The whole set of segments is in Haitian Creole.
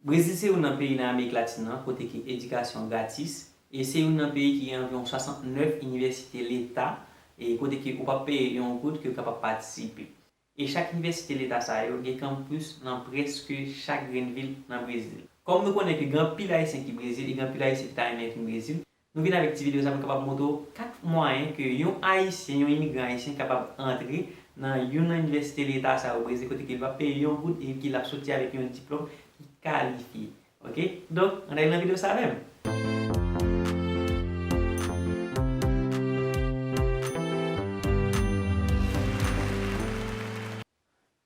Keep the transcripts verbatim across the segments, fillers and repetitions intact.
Brezil se youn nan peyi nan Amerik Latin nan kote ke edikasyon gratis, e se youn nan peyi ki gen anviwon swasantnèf inivèsite leta, e kote ke ou p ap peye yon goud ke w kapab patisipe. E chak inivèsite leta sa yo gen kanpis nan prèske chak grenn vil nan Brezil. Kòm nou konnen ke gen anpil Ayisyen ki Brezil e gen anpil Ayisyen ki ta renmen vin Brezil, nou vin avèk ti videyo sa pou n kapab montre w kat mwayen ke yon Ayisyen, yon imigran ayisyen kapab antre nan youn nan inivèsite leta sa yo Brezil kote ke li p ap peye yon goud e ke l ap soti avèk yon diplòm ki kalifye. Oke? Donk, ann ale nan videyo sa menm.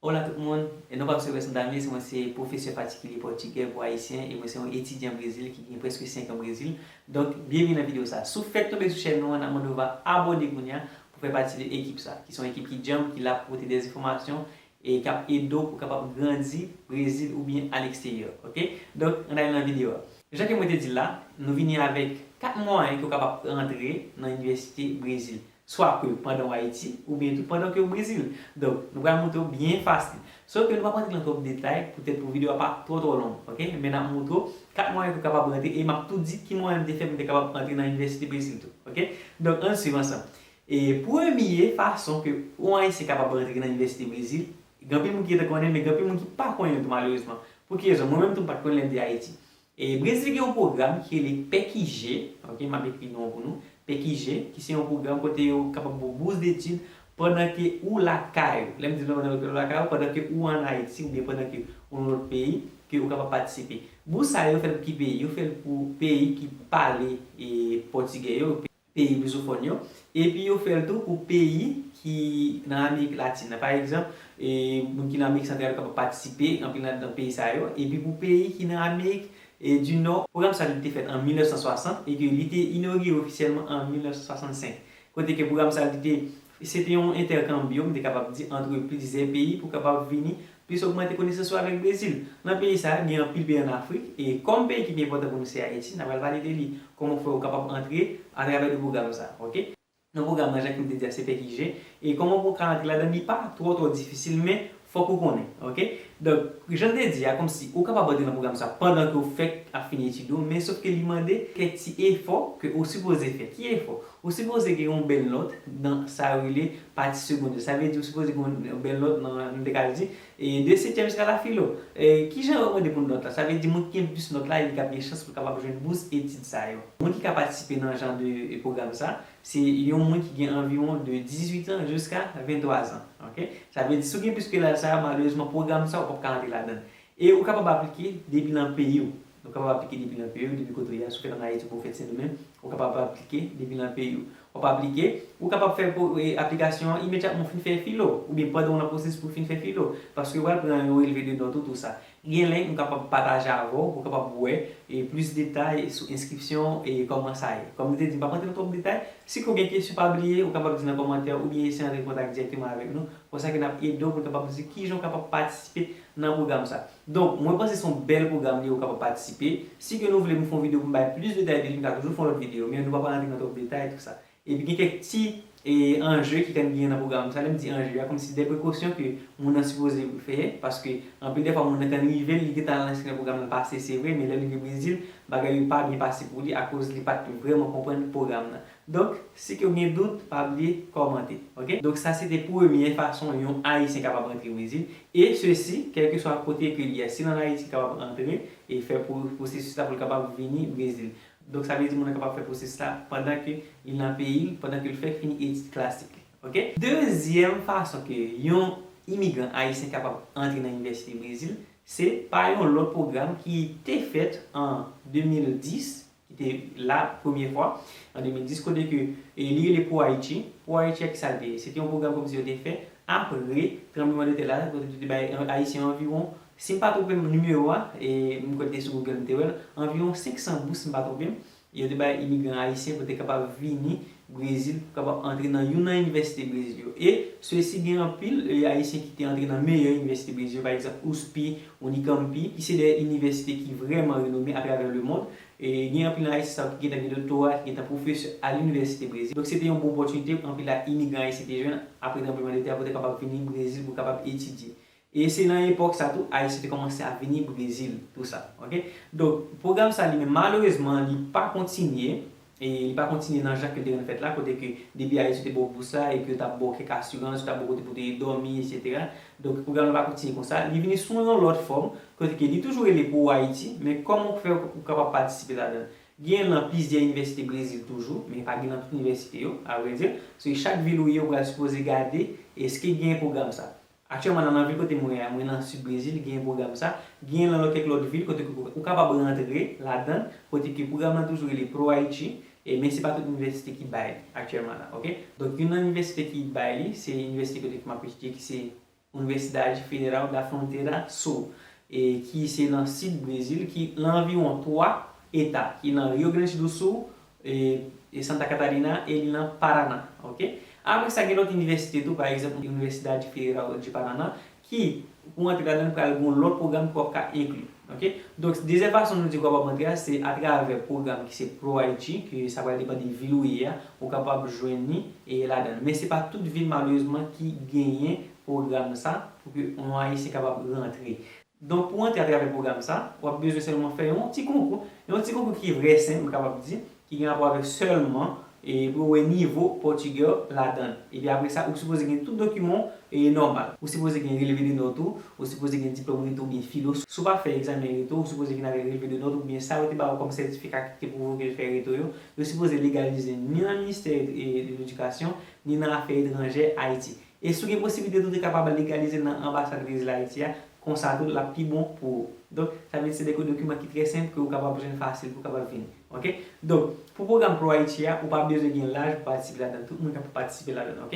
Hola tout moun, e non pa m se Wes Ndamé, se mwen se pwofesè patikilye pòtigè pou ayisyen e mwen se yon etidyan Brezil ki gen prèske senk an Brezil. Donk, byenvini nan videyo sa. Si w fèk tonbe sou chèn nou an, n ap mande w va abòne kounye a pou fè pati de ekip sa, ki se yon ekip ki djanm, ki la pou pote de enfòmasyon e k ap ede w pou w kapab grandi Brezil oubyen aleksteryè. Oke? Donk, ann ale nan videyo a. Jan ke mwen te di l la, nou vini avèk kat mwayen ke w kapab antre nan inivèsite Brezil. Swa ke pandan w Ayiti, oubyen tou pandan ke w Brezil. Donk, nou pral montre w byen fasil. Sòf ke nou p ap rantre nan twòp detay, poutèt pou videyo a pa twò twò long, oke? Men n ap montre w kat mwayen ke w kapab rantre, e m ap tou di ki mwayen m te fè pou m te kapab antre nan inivèsite Brezil tou, oke? Donk, ann swiv ansanm. E premye fason ke yon Ayisyen kapab rantre nan inivèsite Brezil, gen anpil moun ki gentan konnen, men gen anpil moun ki pa konnen tou malerezman. Pou ki rezon? Mwen menm tou m pa t konnen lè m te Ayiti. E Brezil gen yon pwogram ki rele P E Q G, oke, m ap ekri non an pou nou, P E Q G, ki se yon pwogram kote yo kapab ba w bous detid pandan ke ou lakay ou. Lè m di pandan ke ou lakay ou, pandan ke ou ann Ayiti oubyen pandan ke ou nan lòt peyi, ke ou kapab patisipe. Bous sa yo fè l pou ki peyi? Yo fè l pou peyi ki pale e pòtigè yo, peyi lusofòn yo, epi yo fè l tou pou peyi ki nan Amerik Latin nan. Pa egzanp, e, moun ki nan Amerik Santral yo kapab patisipe anpil nan, nan peyi sa yo, epi pou peyi ki nan Amerik, e, di Nò. Pwogram sa li te fèt an mil nèf san swasant e ke li te inogire ofisyèlman an mil nèf san swasannsenk. Kote ke pwogram sa li te, se te yon entèkanbyo, m te kapab di, antre plizyè peyi pou kapab vini plis ogmante konesans yo avèk Brezil. Nan peyi sa a, gen anpil peyi ann Afrik, e kòm peyi ki pi enpòtan pou nou se Ayiti, n a pral pale de li. Kòman fè ou kapab antre atravè de pwogram sa a, oke? Nan pwogram nan, jan ke m te di a, se P E Q G, e kòman pou w ka antre ladan, li pa twò, twò difisil, men fòk ou konnen, oke? Donk, jan m te di a, kòmsi ou kapab antre nan pwogram sa a pandan ke w fèk ap fini etid ou, men sòf ke li mande kèk ti efò ke ou sipoze fè. Ki efò? Ou sipoze gen yon bèl nòt nan sa yo rele pati segondè. Sa vle di ou sipoze gen yon bèl nòt nan, nou te ka di, e de setyèm jiska la filo. E kijan yo mande pou nòt la? Sa vle di moun ki gen plis nòt la, li ka gen chans pou l kapab jwenn bous etid sa yo. Moun ki ka patisipe nan jan de, e, pwogram sa, se yon moun ki gen anviwon de dizuit an jiska venntwa zan. Oke? Sa vle di si w gen plis ke laj sa a, malerezman pwogram sa a ou p ap ka antre ladan l. E ou kapab aplike depi nan peyi w. Ou kapab aplike depi nan peyi w, depi kote w ye a, si w fèt ann Ayiti oubyen w fèt Sendomeng, ou kapab aplike depi nan peyi w. W ap aplike, ou kapab fè po-, e, aplikasyon an imedyatman w fin fè filo, oubyen pandan w nan pwosesis pou w fin fè filo, paske w pral pran yon relve de nòt ou, tou sa. Gen lè nou kapab pataje avè w, pou w kapab wè, e, plis detay sou enskripsyon e kòman sa ye. Kòm nou te di, m p ap rantre nan twòp detay. Si ke w gen kesyon, pa bliye, ou kapab di nan kòmantè oubyen eseye antre kontak dirèkteman avèk nou. Konsa ke n ap ede w pou n kapab di kijan w kapab patisipe nan pwogram sa. Donk, mwen panse se yon bèl pwogram li ye, ou kapab patisipe. Si ke nou vle m fè yon videyo pou m bay plis detay de li, m ka toujou fè yon lòt videyo, men nou pa pral rantre nan twòp detay, tou sa. Epi gen kèk ti, e, anje ki konn genyen nan pwogram sa. Lè m di anje a, kòmsi de prekosyon ke moun nan sipoze fè, paske anpil de fwa moun nan konn rive, li gentan al enskri nan pwogram nan pase, se vre, men lè l rive Brezil, bagay yo pa byen pase pou li akoz li pa t vrèman konprann pwogram nan. Donk, si ke w gen dout, pa bliye kòmante, oke? Donk, sa se te premye fason yon Ayisyen kapab antre Brezil. E sesi, kèlkeswa kote ke li ye, si l ann Ayiti, li kapab antre e fè pwo-, pwosesis la pou l kapab vini Brezil. Donk, sa vle di moun nan kapab fè pwosesis la pandan ke li nan peyi l, pandan ke l fèk fini etid klasik li. Oke? Dezyèm fason ke yon imigran ayisyen kapab antre nan Inivèsite Brezil, se pa yon lòt pwogram ki te fèt an de mil dis, ki te la premye fwa, an de mil dis, kote ke, e, li rele Pro Haiti. Pro Haiti a, ki sa l te ye? Se te yon pwogram kòmsi yo te fè apre tranblemanntè la, kote yo te bay Ayisyen anviwon, si m pa twonpe m nimewo a, e m kwè l te sou Google m te wè l, anviwon senk san bous, si m pa twonpe m, yo te bay imigran ayisyen pou te kapab vini Brezil, pou kapab antre nan youn nan inivèsite Brezil yo. E sesi gen anpil, e, Ayisyen ki te antre nan meyè inivèsite Brezil yo, pa egzanp, USP, Unicamp, ki se de inivèsite ki vrèman renome atravè lemond. E gen anpil nan Ayisyen sa yo ki gentan gen doktora, ki gentan pwofesè a linivèsite Brezil. Donk, se te yon bon opòtinite anpil a imigran ayisyen te jwenn apre tranblemanntè a pou te kapab vini Brezil pou kapab etidye. E se nan epòk sa tou, Ayisyen te kòmanse ap vini Brezil, tou sa, ok? Donk, pwogram sa li menm, malerezman, li pa kontinye, e li pa kontinye nan jan ke l te konn fèt la, kote ke depi Ayiti te ba w bous la, epi yo t ap ba w kèk asirans, yo t ap ba w kote pou te dòmi, etsetera. Donk, pwogram nan pa kontinye konsa. Li vini sou yon lòt fòm, kote ke li toujou rele Pro Haiti, men kòman w fè ou kapab patisipe ladan l? Gen nan plizyè inivèsite Brezil toujou, men pa gen nan tout inivèsite yo, a vrè di. So, chak vil ou ye, ou pral sipoze gade, èske gen pwogram sa. Aktyèlman, nan, nan vil kote mwen ye a, mwen nan sid Brezil, gen pwogram sa. Gen nan lòt, kèk lòt vil kote ke ou kapab rantre ladan l, kote ke pwogram nan toujou rele Pro Haiti, e, men se pa tout inivèsite ki bay li aktyèlman la, ok? Donk, youn nan inivèsite ki bay li, se inivèsite kote ke m ap etidye, ki se Universidade Federal da Fronteira Sul, e, ki se nan sid Brezil, ki nan anviwon twa eta, ki nan Rio Grande do Sul, e, e Santa Catarina, e li nan Paraná, ok? Apre sa, gen lòt inivèsite tou, pa egzanp, Universidade Federal de Paraná, ki, pou antre ladan l, pral gen yon lòt pwogram ke w ap ka enkli, ok? Donk, dezyèm fason nou di w kapab antre a, se atravè pwogram ki se Pro Haiti, ke sa pral depann de vil ou ye a, ou kapab jwenn li, e, ladan l. Men se pa tout vil, malerezman, ki genyen pwogram sa, pou ke yon Ayisyen kapab rantre. Donk, pou w antre atravè pwogram sa, w ap bezwen sèlman fè yon ti konkou. Yon ti konkou ki vrè senp, m kapab di, ki gen rapò avèk sèlman, e, pou w wè nivo pòtigè w ladan l. Epi apre sa, ou sipoze gen tout dokiman w, e, nòmal. Ou sipoze gen relevé de nòt ou, ou sipoze gen diplòm reto oubyen filo. Si w pa fè egzamen reto, ou sipoze vin avèk relevé de nòt oubyen sa yo te ba w kòm sètifika ki te pwouve ke w fè reto yo. Yo sipoze legalize ni nan ministè, e, de ledikasyon, ni nan afè etranjè Ayiti. E si w gen posiblite tou, w te kapab legalize nan anbasad Brezil Ayiti a, konsa tou l ap pi bon pou ou. Donk, sa vle di se de dokiman ki trè senp ke w kapab jwenn fasil pou w kapab vini. Ok? Donk, pou pwogram Pro Haiti a, ou pa bezwen gen laj pou patisipe ladan l. Tout moun kapab patisipe ladan l, ok?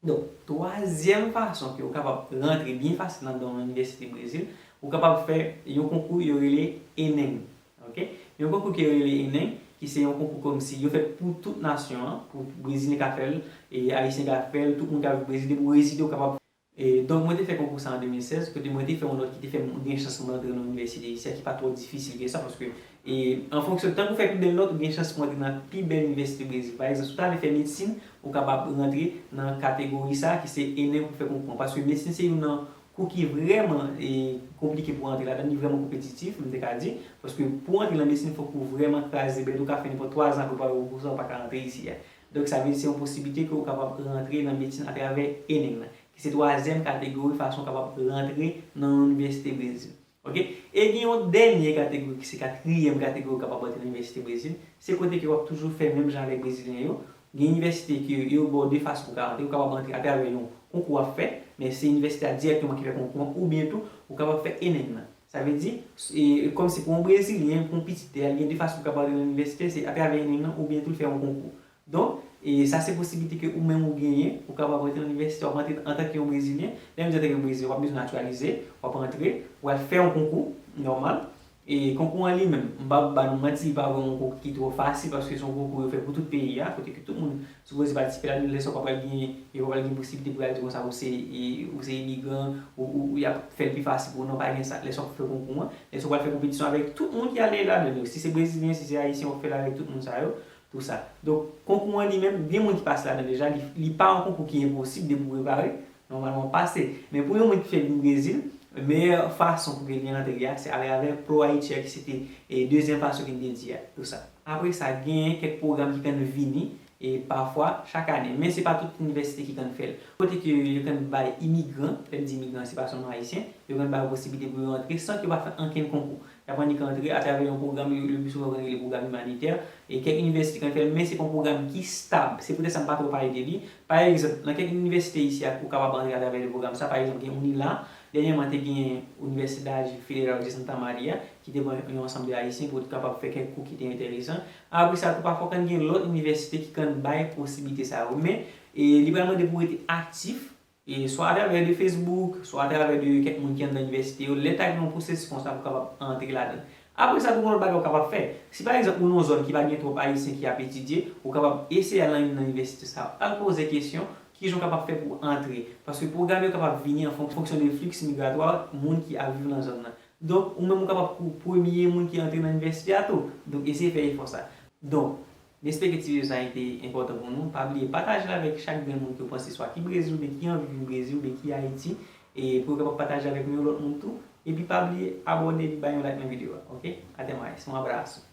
Donk, twazyèm fason ke w kapab rantre byen fasil anndan yon inivèsite Brezil, ou kapab fè yon konkou yo rele ENEM. Ok? Yon konkou ki rele ENEM, ki se yon konkou kòmsi yo fè pou tout nasyon an, pou Brezilyen ka fè l, e Ayisyen ka fè l, tout moun k ap viv Brezil, depi w rezide, w kapab. E, donk, mwen te fè konkou sa an de mil sèz, kote mwen te fè yon nòt ki te fè m gen chans mwen rantre nan inivèsite isi a, ki pa twò difisil ke sa, paske, e, an fonksyon, tan ke w fè pi bèl nòt, ou gen chans pou w rantre nan pi bèl inivèsite Brezil. Pa egzanp, si w ta vle fè medsin, ou kapab rantre nan kategori sa a, ki se ENEM pou fè konkou an. Paske medsin se youn nan kou ki vrèman, e, konplike pou w antre ladan, li vrèman konpetitif, m te ka di, paske pou w antre nan medsin, fòk ou vrèman kraze bèt ou, ka fè nenpòt twa zan prepare w pou sa, ou pa ka antre isi a. Donk, sa vle di se yon posiblite ke w kapab rantre nan medsin atravè ENEM nan, ki se twazyèm kategori fason w kapab rantre nan yon inivèsite Brezil. Ok? E gen yon dènye kategori, ki se katriyèm kategori w kapab antre nan inivèsite Brezil, se kote ke w ap toujou fè menm jan avèk Brezilyen yo, Gen inivèsite ke yo ba w de fason pou w ka antre. Ou kapab antre atravè yon konkou w ap fè, men se inivèsite a dirèkteman ki fè konkou an, oubyen tou, ou kapab fè ENEM nan. Sa vle di, e, kòmsi pou yon Brezilyen, pou yon pitit tè a, li gen de fason pou l kapab antre nan inivèsite, se atravè ENEM nan, oubyen tou l fè yon konkou. Donk, e, sa se posiblite ke ou menm ou genyen, ou kapab antre nan inivèsite, w ap antre antanke yon Brezilyen. Lè m di antanke yon Brezilyen, w ap bezwen natiralize, w ap antre, w al fè yon konkou, nòmal. E konkou an li menm, m p ap ba nou manti, li pa vrèman yon konkou ki twò fasil, paske se yon konkou yo fè pou tout peyi a, kote ke tout moun sipoze patisipe ladan l. Lè sa w pa pral gen, yo pa pral gen posiblite pou y al di konsa ou se, e, ou se imigran, ou, ou, y ap fè l pi fasil pou ou, non, pa gen sa. Lè sa w ap fè konkou an, lè sa w pral fè konpetisyon avèk tout moun ki ale ladan l yo. Si se Brezilyen, si se Ayisyen, w ap fè l avèk tout moun sa yo, tou sa. Donk, konkou an li menm, gen moun ki pase ladan l deja, li, li pa yon konkou ki enposib depi w prepare, nòmalman w pase. Men pou yon moun ki fèk vin Brezil, meyè fason pou ke li antre a, se atravè Pro Haiti a, ki se te, e, dezyèm fason ke m te di a, tou sa. Apre sa, genyen kèk pwogram ki konn vini, e, pafwa, chak ane. Men se pa tout inivèsite ki konn fè l. Kote ke yo konn bay imigran, lè m di imigran, se pa sèlman ayisyen, yo konn ba yo posiblite pou yo antre san ke yo pa fè ankenn konkou. Y ap annik antre atravè yon pwogram, yo, le pli souvan yo konn rele pwogram imanitè, e kèk inivèsite konn fè l, men se pa yon pwogram ki stab. Se poutèt sa m pa twò pale de li. Pa egzanp, nan kèk inivèsite isi a, ou kapab antre atravè de pwogram sa. Pa egzanp, gen UNILA, dènyèman te gen Universidade Federal de Santa Maria, ki te pran yon ansanm de Ayisyen pou yo te kapab fè kèk kou ki te enteresan. Apre sa, tou pafwa, konn gen lòt inivèsite ki konn bay posiblite sa yo. Men, e, li pral mande pou w rete aktif, e swa atravè de Facebook, swa atravè de kèk moun ki anndan inivèsite yo, lè ta gen yon pwosesis konsa pou w kapab antre ladan l. Apre sa, tou gon lòt bagay ou kapab fè. Si pa egzanp ou nan yon zòn ki pa gen twòp Ayisyen ki ap etidye, ou kapab eseye al nan youn nan inivèsite sa yo, al poze kesyon, kijan w kapab fè pou w antre. Paske pwogram yo kapab vini an fon-, fonksyon de fliks migratwa moun ki ap viv nan zòn nan. Donk, ou menm ou kapab pou premye moun ki antre nan inivèsite a tou. Donk, eseye fè efò sa. Donk, m espere ke ti videyo sa a te enpòtan pou nou. Pa bliye pataje l avèk chak grenn moun ke w panse swa ki Brezil oubyen ki anvi vin Brezil oubyen ki Ayiti. E pou yo kapab pataje avèk yon lòt moun tou. Epi pa bliye abòne epi bay yon like nan videyo a, oke? Até mais, um abraço.